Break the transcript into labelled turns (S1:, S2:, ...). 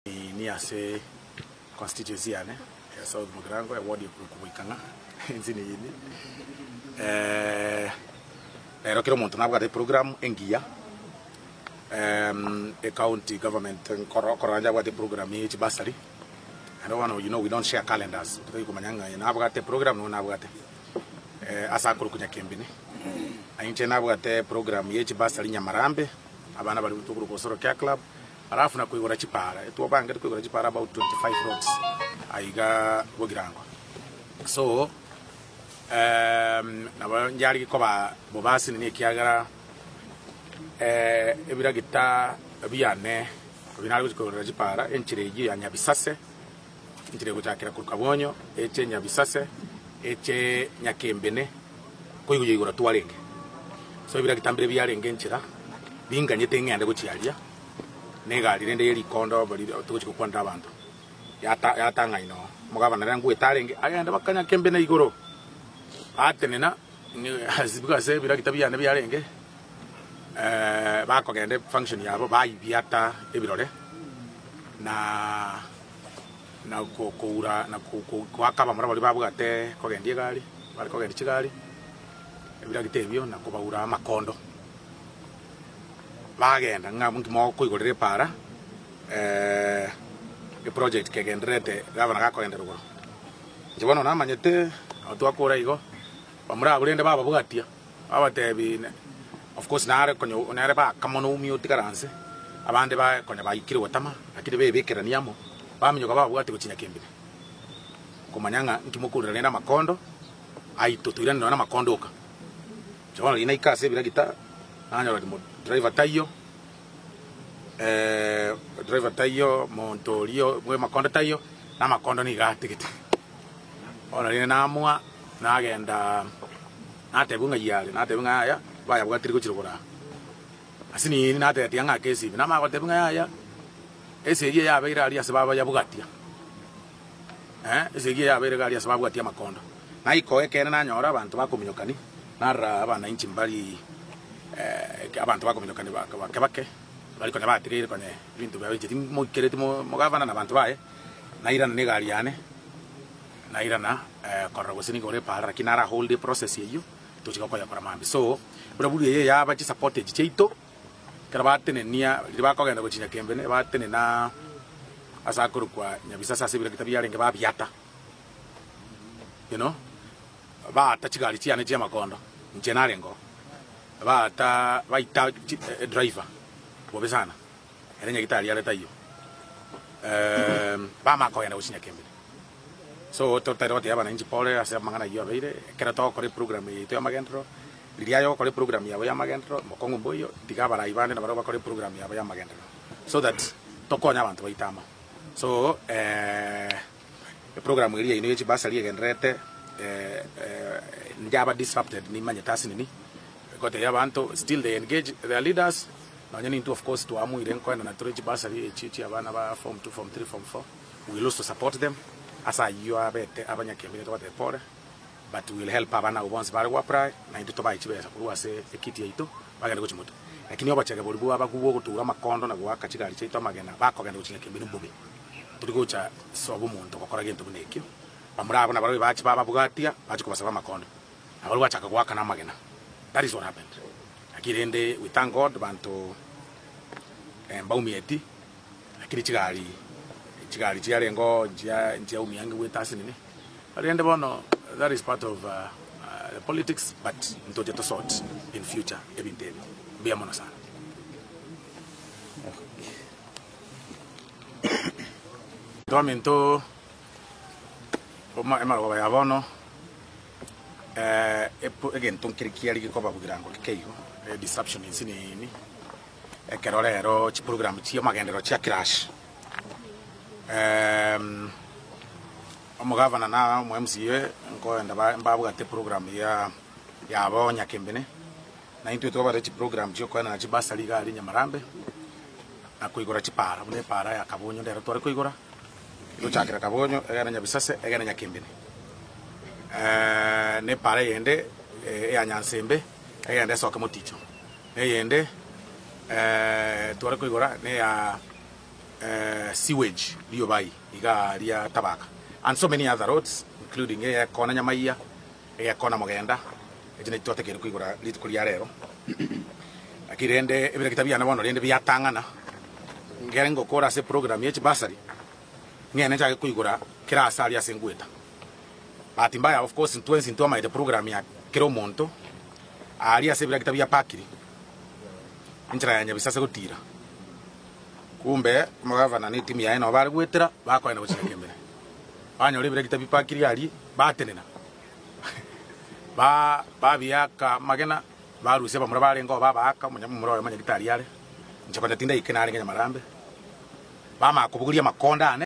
S1: Ni ase constituency yane ya South Mugirango eward ya Boikang'a ense ene ime. Rero kera omonto nabwate eprogram engiya ecounty government nkoro okorora njabwate eprogram ye chibasari naende bono you know we don't share calendars totari komanya ng'a oyo nabwate eprogram na oyo nabwate ase akorokwa Nyakembene. Na inche nabwate eprogram ye chibasari Nyamarambe abana baria tokorokwa Osoro Care Club. Alafu na koigora chipaara, etwabangete koigora chipaara about 25 roads aiga Bogirango. So nabo njarenge koba bobasi nini ekiagera ebiragita biane ebi nare gochia koigorera chipaara enchera eyio ya Nyabisase, enchera egochakera korwa Kabonyo eche Nyabisase eche Nyakembene koigoyoigora twarenge. So ebiragita mbire biarenge enchera binganyete ng'ende gochia aria. na egari rende ye rikondo baria togochia gokwanera abanto, yata yatang'aina oo. Omogabana nere ngwete arenge, agende bakanya kembe na igoro, batenena ase ebiragita biane biarenge, bakogenda efunction yabo baibiata ebirore, na na ko koura na ko ko koaka abamura baria babwate kogendia egari, bare kogendia chigari, ebiragita ebio na kobaura amakondo. Bagenda ng'a nki mokoigorera epaara, eproject kegendererete gavana gakogenda rogoro. Inche bono namanyete nabo twakora igo, bamura abwo rende bababwatia, babatebi of course nare konya nere baka mono umia otigare anse, abande ba konya baikire gotama, lakini bebekerania amo, baminyoka bababwatia gochia Nyakembene, komanya ng'a nki mokorera rende amakondo aito toirane nonya na amakondo oka. Inche bono riria naika ase ebiragita, nanyora rimo driver taiyo, driver taiyo, monto oria bwa amakondo taiyo, na amakondo nigo atigete. Bono rende namoa, nagenda natebiwa ng'ai are, natebiwa ng'a yaya, bayabwatire gochia rogoro aa. Ase nini nateba tiga ng'ake esimi, namanya gotebiwa ng'a yaya, esegi eye yabeire aria ase babayabwatia. Esegi eye yabeire iga aria ase babwatia amakondo. Naika ekeene nanyora abanto bakominyokani, narora abananchi mbari abanto bakominyokani bake bake, baria konya batigaire konya ebinto biabo inche timoikereti mogavana na abanto baye, nairana na egari yane, nairana korora gose nigo ore epaara lakini nara hold eprocess eyio, tochia gokoyekora mambia. So, buraburi eye yaba chisupport echi chiaito. Ekero batenenia, riria bakogenda gochia Nyakembene, batenena ase akorokwa Nyabisase ase ebiragita biarenge babiata, you know, baata chigari chiane chi'amakondo, inche narenge oo, baata baita chi edriver bobe sana, ere nyagitari are taiyo, bamanya kogenda gochia Nyakembene. So totari gotebia abananchi pore ase amang'ana ayio abeire, ekero togokora eprogram eye yaito y'amagenderero, Riria aye ogokora eprogram yabo y'amagenderero, mokong'u mboiyo, tiga abarai bande nabarabwo bakore eprogram yabo y'amagenderero so that tokonye abanto baito amo. So eprogram eria yaino ye chibasari egendererete njaba disrupted nimanyete ase nini, gotebia abanto still they engage their leaders, nonye nintwe of course twamuire nkoenana tore chibasari echi chia abana ba form two, form three, form four, we will also support them ase ayio abete abanyakembe tobatebie pore. But we will help abana abwo bonsi bare go apply na intwe tobae chibesa korwa ase ekiti yaito bagende gochia motwe. Lakini obochege boria bwa abagwo bwogotura amakondo na goaka chigari chiaito amagena bakogenda gochia nyakembe mbobe. Tori gocha sobo omonto gokora gento buna ekio. Bamura abwo nabarabwo bache bababwatia bache kobasaba amakondo. Nabarabwo bachaka goakana amagena. That is what happened. Lakini rende we thank God banto mbaumieti lakini chigari chigari chiarenge oo nchia nchiaumia ange goeta ase nini. Rende bono that is part of the politics but ntoche to sort in future ebinto ebi. Mbuya mono sana. Twaminto emarogoba ya bono egento nkere kiaria gekoba bogirango geke igo disruption ense nini ekero rero chiprogram chia amagenderero chia crash. Omogavana na omo MCA nkoenda ba mbabwate program ya yabo Nyakembene, na intwe twabwate chiprogram chiokoenana chibasari iga aria Nyamarambe, na koigora chipara buna epara ya Kabonyo ndero tware koigora, egochakera Kabonyo egende Nyabisase egende Nyakembene. Na epara eyende eya Nyansembe egende esoke Moticho, na eyende tware koigora neya. Sewage Riobai iga ria Tabaka and so many other roads including eyekona Nyamaiya, eyekona Mogenda, echi nachi twatekeire koigora rituko ria rero. Lakini rende ebiregita biane bono rende biatang'ana, nkere ngokora ase eprogram ye chibasari, ng'ende nchake koigora kera ase aria ase ngweta. Bahati mbaya of course intwe ense ntwamaete program ya kera omonto, aria ase ebiregita bia pakiri, enchera ya Nyabisase gotira. Kumbe omogavana ne etimu yaye nabo bare goetera, bakoenda gochia Nyakembere. Banyora ebiregita bipakirie aria, batenena, ba babiaka amagena, barusia abamura barenge oo babaaka, omonye momura oyomo nyagitari are, inche konya tindaika narenge nyamarambe, bamanya kobogoria amakonda ane.